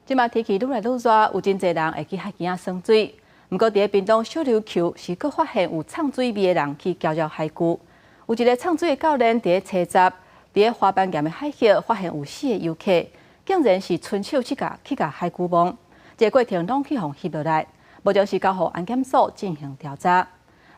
這馬天氣愈來愈熱，有真濟人會去海墘仔耍水。毋過，佇咧屏東小琉球是閣發現有藏水味的人去攪擾海龜。有一个藏水的教練佇咧初十，佇咧花斑岩的海域發現有四个遊客，竟然是伸手去共海龜摸。這个過程攏去予翕落來，目前是交予安檢所進行調查。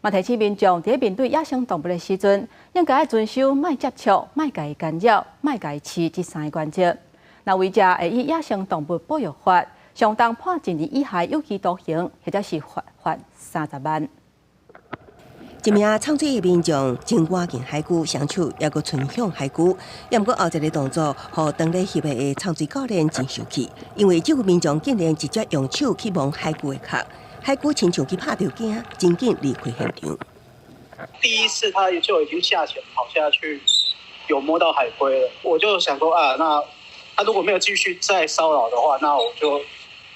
嘛提醒民眾佇咧面對野生動物的時陣，應該愛遵守莫接觸、莫共伊干擾、莫共伊飼這三个原則。若違者會依野生動物保育法，相當判一年以下有期徒刑，或者是罰30萬。一名藏水的民眾真倚近海龜，雙手猶閣伸向海龜，猶毋過後一个動作，予當咧翕的藏水教練真生氣，因為這位民眾竟然直接用手去摸海龜的殼，海龜親像去拍著驚，真緊離開現場。第一次他就已經下潛跑下去，有摸到海龜了，我就想說啊，那他如果沒有繼續再騷擾的話，那我就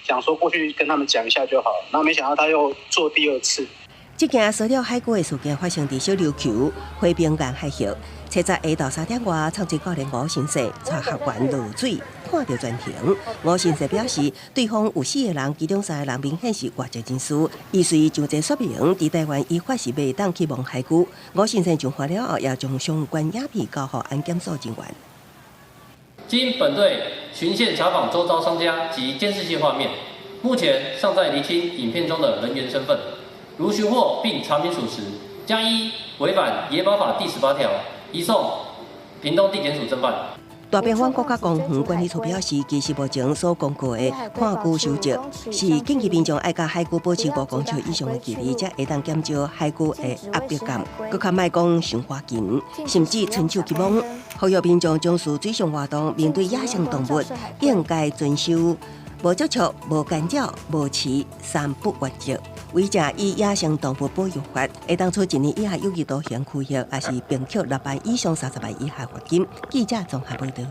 想說過去跟他們講一下就好。那沒想到他又做第二次。這件騷擾海龜的事件發生佇小琉球花瓶岩海域，初十下晝3點外，藏水教練吳先生帶學員落水，看著全程。吳先生表示，對方有四個人，其中三個人明顯是外籍人士。伊隨上前說明，佇台灣依法是袂當去摸海龜。吳先生上傳了後，也將相關影片交予安檢所人員。經本隊循線查訪周遭商家及監視器畫面，目前尚在釐清影片中的人員身份。如尋獲並查明屬實，將依違反野保法第18條，移送屏東地檢署偵辦。大平灣國家公園管理處表示，其實目前所公告的看龜守則，是建議民眾愛佮海龜保持5公尺以上的距離，才會當減少海龜的壓迫感。閣較莫講傷倚近，甚至伸手去摸。呼籲民眾重視水上活動，面對野生動物應該遵守無接觸、無干擾、無飼三不原則。違者依野生動物保育法，會當處一年以下有期徒刑、拘役，抑是並處6萬以上30萬以下罰金。記者綜合報導。